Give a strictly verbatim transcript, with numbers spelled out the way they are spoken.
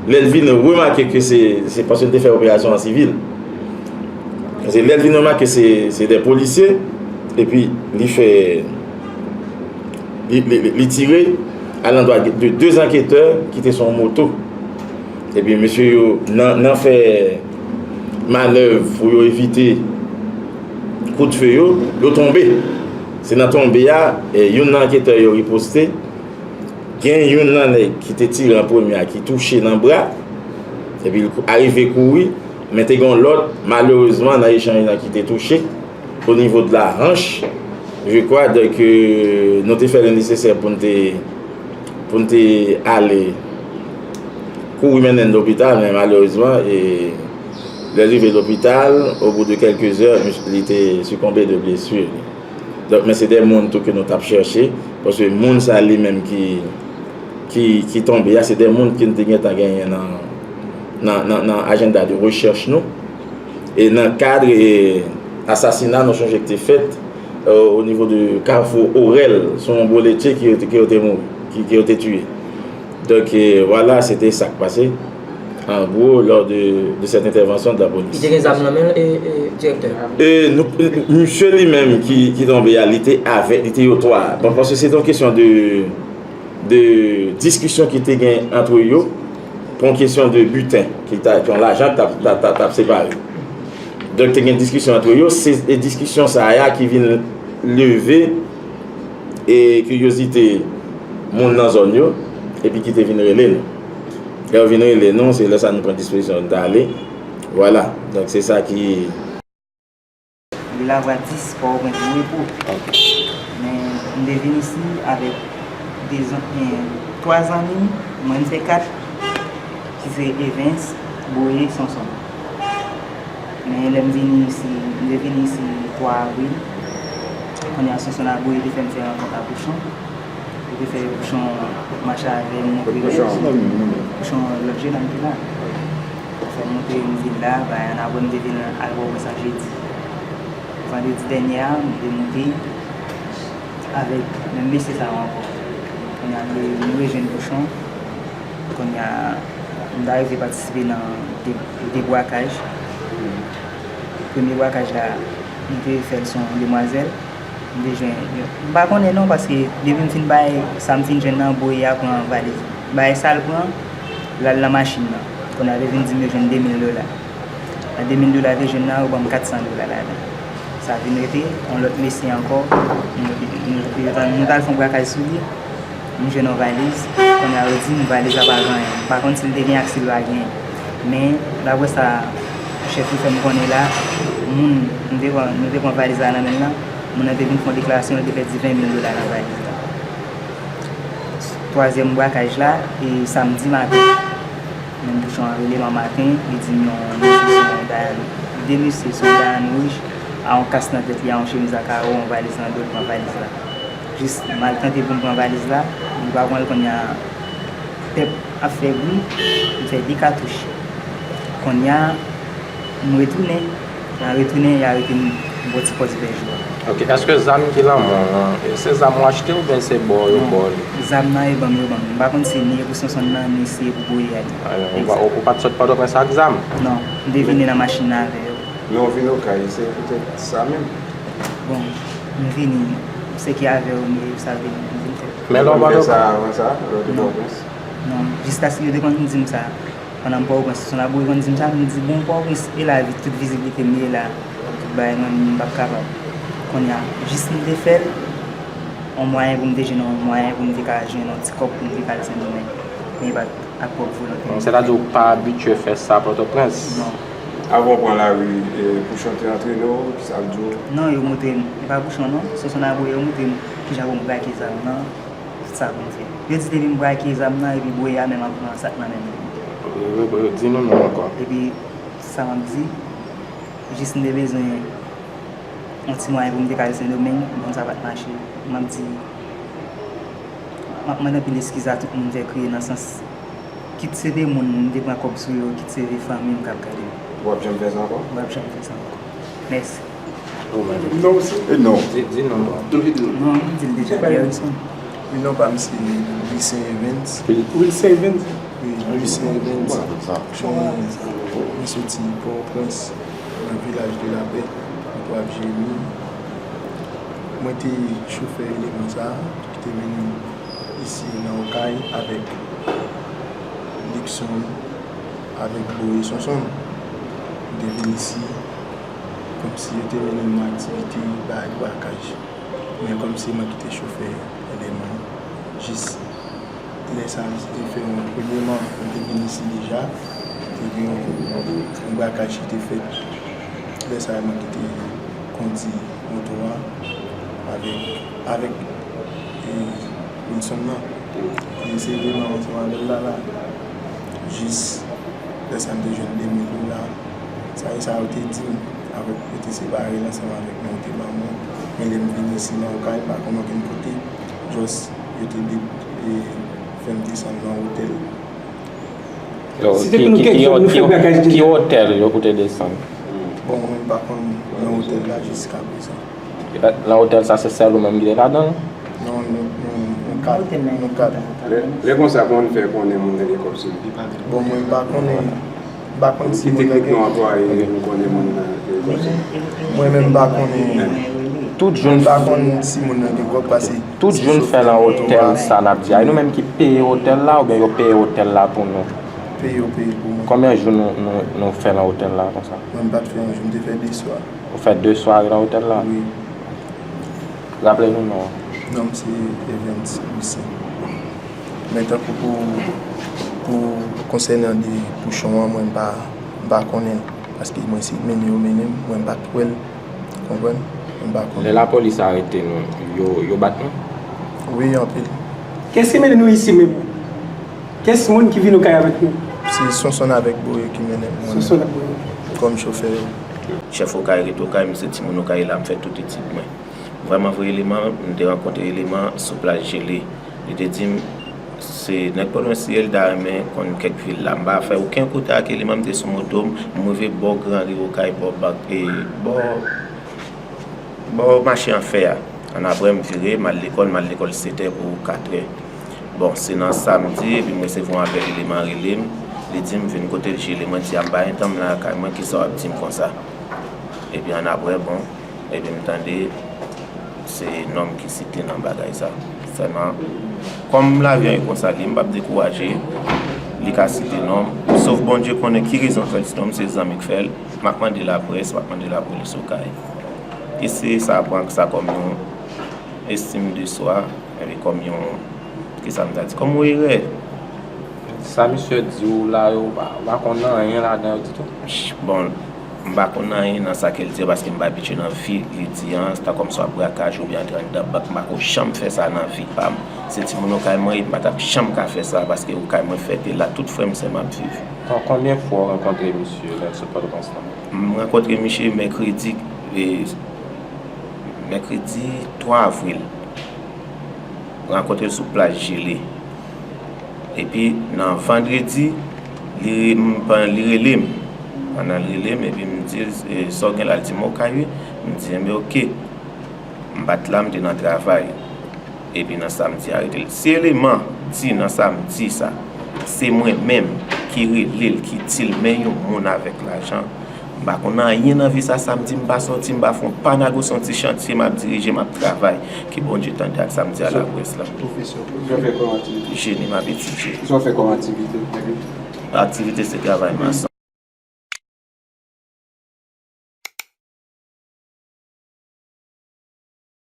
Lè l vin remake ke se, se paske l te fè operasyon an sivil. Paske lè l vin remake se, se de polisye, epi li fè, li, li, li, li tire alandwa de de anketè ki te sou yon moto. Epi mesye yo, nan, nan fè manèv pou yo evite kout fe yo, yo tonbe. Se nan tonbe a, eh, youn nan anketè yo riposte. Gen youn nan nèg ki te tire an premye a ki touche nan bra, epi l kou- arive kouri, men te gen yon lòt, malerezman, nan echanj nan ki te touche o nivo de la hanche, je crois, donk, euh, nou te fè le nesesè pou n te, pou n te ale kouri mennen l lopital, men malerezman, e, lè l rive lopital, au bout de quelques heures, li te sikonbe de blessure. Donk, men se de moun tou ke nou t ap chèche, paske moun sa li menm ki, ki, ki tonbe a, se de moun ke n te gentan genyen nan, nan, nan, nan ajanda de rechèch nou. E nan kad, e, asasina, nou sonje ki te fèt, euh, o nivo de Kafou Orèl, se yon boletye ki yo te, ki yo te mouri, ki, ki yo te tiye. Donk, e, vwala, se te sa k pase, an gwo, lò de, de cette intervention de la police. Li te gen zam nan men l, e, e, direktè? E, nou, misye li menm ki, ki tonbe a, li te avèk, li te yo twa. Bon, paske se te yon kesyon de, de diskisyon ki te gen ant yo, pou yon kesyon de biten, ki ta, ki yon lajan k t ap, t ap, t ap, t ap separe. Donk, te gen diskisyon ant yo, se, e diskisyon sa a ki vin leve, e kiryozite moun nan zòn yo, epi ki te vin rele nou. Lè yo vin rele nou, se lè sa nou pran dispozisyon nou t ale. Vwala. Donk, se sa ki. Lavwa dis, Pòtoprens, Repo. Men, m te vin isi avèk de zan-, en, twa zanmi m, mwen m fè kat, ki se Evens, Boye, Sonson. Men lè m vini isi, m te vini isi twa avril. Kounye a Sonson Aboye te fè m fè rankont ak Pouchon. Li te fè Pouchon mache avè m, montre m. Pouchon lòt je la m te la. Fè m montre m vin la, bay an apre m te vin al Pòtoprens an jedi. Vandredi dènye a, m te monte avèk menm mesye sa yo ankò. Kounye a, nou, nou rejwenn Pouchon. Kounye a, m ta rive patisipe nan de, de brakaj. Premye brakaj la, m te fè l sou yon demwazèl. M te jwenn, m pa konnen non, paske depi m fin bay sa m fin jwenn nan, Boye a pran valiz. Bay sa l pran, l al nan machin nan. Kounye a, te vin di m yo jwenn de mil dola. Nan de mil dola te jwenn nan, yo ban m kat san dola ladan. Sa vin rete, yon lòt mesye ankò, nou, nou, nou, nou t al fè yon brakaj sou li, m jwenn yon valiz, kounye a yo di m valiz la pa gen anyen. M pa konn si l te gen ak si l pa gen. Men, daprè sa chèf li fè m konnen la, moun, nou te pran, nou te pran valiz la nan men l lan, moun nan te vin fè yon deklarasyon, li te pèdi ven mil dola nan valiz la. Twazyèm brakaj la, e samdi maten. Menm Pouchon an rele m an maten, li di m yon mesye se yon Dayan, de mesye se yon Dayan wouj, a yon kas nan tèt li, a yon chemiz a kawo, yon valiz nan do l, pran valiz la. Jis m al tante pou m pran valiz la, m pa pran l, kounye a pèp ap fè bri, m fè de katouch. Kounye a, m retounen, lè m retounen, y arete m bò ti pòs Vèjwa. Ok, èske zam ki nan men w lan, se zam w achte oubyen se ba w yo ba w li? Non, zam nan e ban m yo ban m. M pa konn si li e pou Sonson nan, ni si e pou Boye a li. Ah, ou pa, ou, ou pa t sot Pòtoprens ak zam? Non, m te vini nan machin nan avè yo. Lè w vin Okay, se poutèt sa menm? Bon, m vini, se ki avè yo m ye, sa vin, m vin fè. Men lè w Pòtoprens? Ou konn fè sa avan sa, lè w te Pòtoprens? Non, jiskaske yo te konn di m sa. Pandan m Pòtoprens, Sonson Aboye konn di m sa, m di, bon, Pòtoprens, e la, tout viziblite m ye la, tout bagay mwen, m p ap kapab. Kounye a, jis m te fè l, yon mwayen pou m te jwenn yon mwayen pou m te ka jwenn yon ti kòb pou m te ka al Sendomeng. Men e pa t ak pwòp volonte m. Sètadi ou pa abitye fè sa Pòtoprens? Non. Avan w pran lari, e, Pouchon te antrene w, kisa l di w? Non, yo montre m, e pa Pouchon non, Sonson Aboye yo montre m kijan pou m brake zam nan. Sa pou m fè. Yo di depi m brake zam nan epi Boye a menm ap pran sa k nan men m. Re-, re-, re-, di nou non ankò. Epi sa m ap di, jis m te bezwen yon ti mwayen pou m te ka al Sendomeng, m konn sa pa t mache. M ap di, m ap mande anpil eskiz a tout moun m fè kriye nan sans, kit se de moun m te pran kòb sou yo, kit se de fanmi m k ap gade m. W ap janm fè sa ankò? M p ap janm fè sa ankò. Mèsi. Ou menm? Non, se... E non. Di, di non, non. Non, m di l deja, Pierre Wilson. Wi, non pa m se Wilson Evans. Wi. Wilson Evans? Wi. Lucien Evens, mwen soti Pòtoprens, nan vilaj de Lapè, nan Pwap Jemi. Mwen te chofè eleman sa a ki te mennen m isi nan Okay avèk Luckson, avèk Boye Sonson. M te vin isi kòmsi yo te mennen m nan aktivite bay brakaj. Men kòm se mwen ki te chofè eleman, jis lè sa a, li te fè yon premye man, mwen te vin isi deja, te gen yon, yon brakaj ki te fèt. Lè sa a, mwen ki te kondi moto a avèk, avèk, e, Wilson nan. Li se eleman ansanm avè l la, la. Jis lè sa a, m te jwenn de mil dola. Sa e sa yo te di m. Avèk, yo te separe l ansanm avèk mwen, yo te ban mwen. Men lè m vin isi nan Okay, m pa konn okenn kote. Just, yo te de-, e, fè m desann nan otèl. Yo, si se ki, pou nou ki, ki, kèk zòn, nou ki, fè brakaj ki deja. Otèl yo pou te desann? Bon, mwen pa konn nan otèl la jiska prezan. E pa, nan otèl sa, se sèl ou menm ki te ladan l? Non, nou, nou, nou kat, nou kat. Lè, lè konsa, kòman nou fè konnen moun nan gen kòb sou li? Bon, mwen pa konnen. M pa konn si moun nan gen. Ki teknik nou anplwaye pou konnen moun nan gen kòb sou li? Mwen menm m pa konnen. Tout jou n. M pa konn si moun nan gen kòb, paske tout jou n fè nan otèl sa n ap di a. E nou menm ki peye otèl la oubyen yo peye otèl la pou nou? Peye, yo peye pou mwen. Konbyen jou nou, nou, nou fè nan otèl la konsa? Mwen m pa t fè yon jou, m te fè de swa. Ou fè de sware nan otèl la? Wi. Raple nou non an. Non m se Evens Lucien. Men tankou pou, pou konsènan de pouchon an, mwen m pa, m pa konnen. Paske mwen se mennen yo mennen m, mwen m pa t wè l. Konprann? Mwen m pa konnen. Lè lapolis arete nou, yo, yo bat nou? Wi, anpil. Kiyès ki mennen nou isi menm? Kiyès moun ki vin Okay avèk nou? Se Sonson avèk Boye ki mennen m. Sonson ak Boye. Kòm chofè yo. Chèf Okay rete Okay, m se timoun Okay la, m fè tout etid mwen. M vrèman voye eleman, m te rankontre eleman sou plaj Jele. Li te di m, se nèg Pòtoprens li ye, li ta renmen konn kèk vil la. M pa fè okenn kote ak eleman, m te sou moto m, m rive bò Gran Ri Okay, bò bank, e, bò, bò mache an fè a. Annapre, m vire, m al lekòl, m al lekòl sèt è pou kat è. Bon, se nan samdi, epi m resevwa yon apèl eleman rele m, li di m vin kote l Jele. Mwen di a m pa gen tan, m lakay mwen, kisa w ap di m konsa? Epi annapre, bon, epi m tande se non m ki site nan bagay sa. Sèlman, kòm lavi an ye konsa l ye, m p ap dekouraje, li ka site non m. Sof Bondye konnen ki rezon k fè l site non m, se zanmi k fè l. M ap mande laprès, m ap mande lapolis Okay. Eseye sa, pran sa kòm yon estim de swa, epi kòm yon, kisa m ta di, kòm yon erè. Sa misye di w la yo, ou pa, ou pa konn anyen ladan yo ditou? Ch-, bon, m pa konn anyen nan sa ke l di a, paske m pa abitye nan vi li di an, se ta kòmsi w ap brakaj oubyen antre anndan bank, m pa ko janm fè sa nan vi pa m. Se timoun Okay mwen ye, m pa t ap janm ka fè sa, paske Okay mwen fèt e la tout frè m, sè m ap viv. Kon-, konbyen fwa w rankontre misye lè l sot Pòtoprens lan? M rankontre misye mèkredi, e, mèkredi twa avril. Rankontre l sou plaj Jele. Epi nan vandredi, li re-, m, pandan li rele m. Pandan l rele m, epi m di l, e, sa w gen la? L di m Okay wi. M di, enben, oke. M pa t la, m te nan travay. Epi nan samdi a rete l. Si eleman di nan samdi sa, se mwen menm ki rele l, ki di l, men yon moun avèk lajan, m pa konn anyen nan vi sa, samdi m pa sòti, m pa fè yon pa nago, se yon ti chantye m ap dirije, m ap travay. Ke Bondye tande ak sa m di a laprès la. Pwofesyon, sa w fè kòm aktivite? Jeni m ap etidye. Sa w fè kòm aktivite? Aktivite se travay mason.